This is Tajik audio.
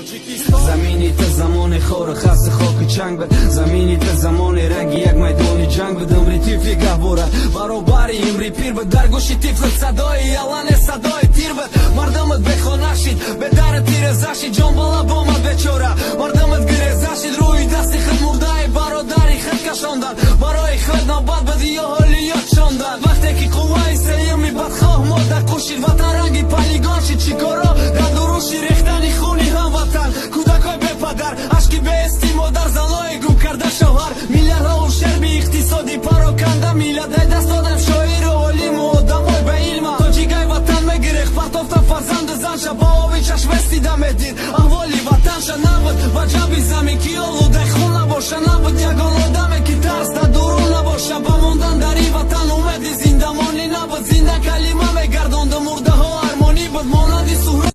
Тоҷикистон. Замини та замони хору хаси, хоку чанг буд. Замини та замони ранги як майдони ҷанг буд. Умри тифли гаҳвора баробари умри пир буд. Дар гӯши тифлат садои ялане, садои тир буд. Мардумат бехона шид, бедару тиреза шид, ҷон ба лаб омад бечора, мардумат гиреза шид. Рӯи дасти худ мурдаи бародари худ кашондан, барои худ навбат буд ё ҳоли ёд шондан. Вақте ки қувваи сеюми бадхоҳ мода кушид, ватан ранги полигон шид. Чӣ коро дар дуруши рехтани хуни ҳамватан, кӯдакои бепадар, ашки беҳести модар, занои гум карда шавҳар, миллиардҳо ущерби иқтисодӣ, пароканда миллат. Ай даст додем шоиру олиму одамой ба илма. Тоҷикай ватан мегирехт, партофта фарзанду занша, ба оби чашместида медид аҳволи ватанша. Набуд ба ҷаби замин, ки олудаи хун набоша, набуд ягон одаме, ки тарс дар дурун набоша. Ба мондан дар ин ватан умеди зиндамонӣ набуд. Зинда калима мегардонду мурдаҳо армонӣ буд, монанди Суҳроб.